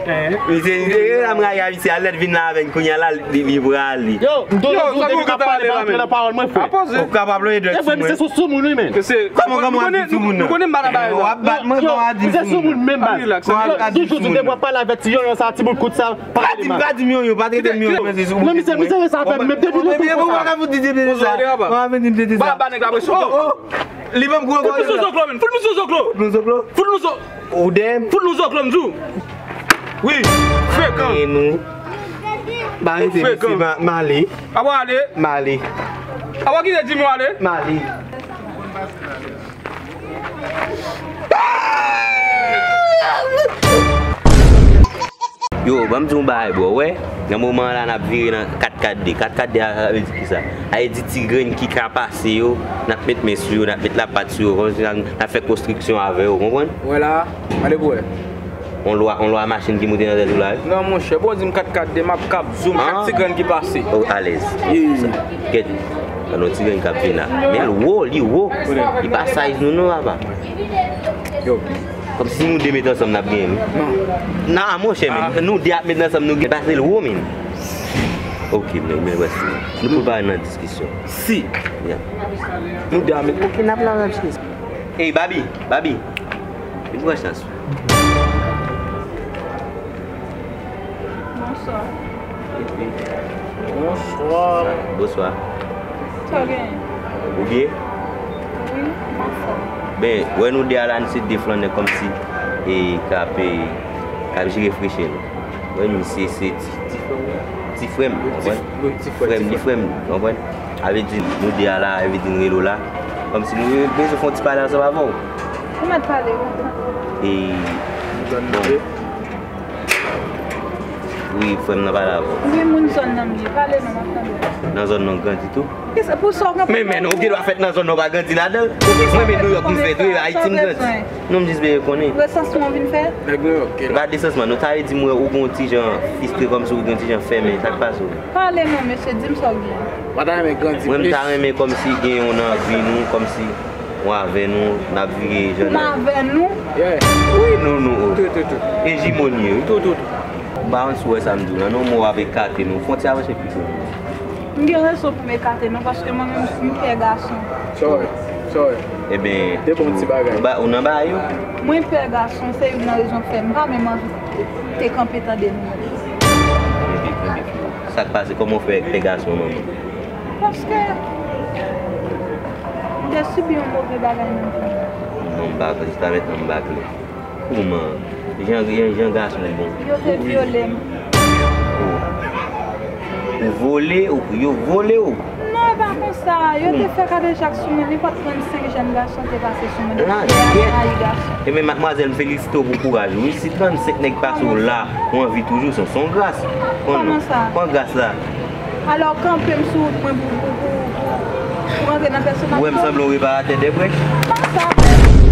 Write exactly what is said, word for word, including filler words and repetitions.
Misye, misye, la m rayi a misye, a lè l vin la avè n kounye a la, li, li prale. Yo, m toujou di w depi m ap pale, pa antre nan pawòl mwen, frè. Ou kapab lwe dwèt sou mwen. Se vre, misye se soumoun, wi, men. Kòman, kòman w ap di soumoun nan? W ap bat mwen, kòman w ap di soumoun nan? Misye soumoun menm, baz. Kòman w ap di soumoun nan? Toujou di w depi w ap pale avèk ti yonyon sa, ti bout kout sa, pa di m, pa di m yonyon, pa trete m yonyon, men se soumoun. Non, misye, misye sa fè m menm depi depi konsa. Kòman w ap di depi sa? Kòman w ap di depi sa? Ba, ba nèg la presyon. Li ban m gwo gòj la. Fout nou sou zoklo, men. Fout nou sou zoklo. Fout nou zoklo? Fout nou sou Ou dèyè m? Fout nou zoklo, m di w. Wi, frekan. Ba rete, mesye, m a, m ale. A w ale. M ale. A w kite di m w ale. M ale. Yo, ban m di w yon bagay, bro, wè. Nan moman an la, n ap vire nan kat kat de. Kat kat de a, sa vle di kisa? Sa vle di ti grenn ki ka pase yo, n ap met men sou yo, n ap met lapat sou yo, kòmsi n ap, n ap fè konstriksyon avè yo, konprann? Wè la, gade pou wè. On lwa, on lwa machin ki moute nan tèt ou la, wi. Non, monchè, bon, di m kat kat de, m ap kap zoom chak ti grenn ki pase. Oh, alèz. Kèt, nan ti grenn k ap vin la. Men l wo, li wo. Li pa size nou, non, papa. Yo. Kòmsi nou de met ansanm, n ap genyen, wi. Non. Non, monchè, men. Nou de ap met ansanm, nou gen pase l wo, men. Ok, men, men, wè si. Nou pou pa nan diskisyon. Si. Ya. Nou de ap met. Ok, n ap la nan diskisyon. Ey, Babi, Babi. Vin pran chans. Bonswa. Bonswa. Bonswa. Sa w genyen? Ou byen? Wi, m anfòm. Ben, wè nou de a la, nou se de flannè kòmsi, e, k ap, e, k ap jere freche nou. Wè misye se ti, ti frè m, ti frè m, konprann? Frè m, li frè m, konprann? Sa vle di, nou de a la, sa vle di n rele w la. Kòmsi nou bezwen fè yon ti pale ansanm avè w. Ou mèt pale, wi. E, bon. Wi, frè m nan pale avè w. Wi, moun zòn nan m ye. Pale non, m ap tande w. Nan zòn nan w grandi tou? Kisa, pou sa w gen pwoblèm? Men, men, ou gen dwa fèt nan zòn nan, w pa grandi ladan l. Mwen, men Nouyòk m fèt, wi, Ayiti m grandi. Non, m jis bezwen konnen. Resansman w vin fè? Nèg Nouyòk, ok. Pa desansman, non, sa vle di m wè ou gen yon ti jan fistre, kòmsi ou gen yon ti jan fèmen, sa k pase w? Pale non, mesye, di m sa w gen. Mwen, m ta renmen kòmsi gen yon nan vi nou, kòmsi yon avè nou, n ap vire jan nan. Yon avè nou? Yeah. Wi, nou, nou. Tou, tou, tou. E jimo n ye, wi. Tou, tou, tou. M pa konn si w wè sa m di w lan, non, men w ap ekate nou. Fwontyè a mache pito. M gen rezon pou m ekate nou, paske mwen menm, m pè gason. Sa w wè? Sa w wè? Ebyen, te bon ti bagay. Ou nan bagay yo? Mwen pè gason, se youn nan rezon k fè m pa menm anvi te kanpe tande nou. Sa k pase? Kòman w fè pè gason manman? Paske m te sibi yon move bagay nan vi m. Non, m pa, jis la mentnan m pa klè. Kouman? Jan, jan, jan gason bon. Yo te vyole m. Ou vole, ou, yo vole w? Non, e pa konsa. Yo te fè kadejak sou mwen. Nenpòt trannsenk jèn gason te pase sou mwen. Depi lè a, m rayi gason. Ebyen, madmwazèl, m felisite w pou kouraj ou. Wi, si trannsenk nèg pase w la, ou anvi toujou, se yon gras. Kòman sa? Pran gras la. Alò, kanpe m sou wout mwen pou, pou, pou, pou, pou rantre nan pèsonalite w. Ou wè m sanble yon reparatè de brèch? Pa sa, frè.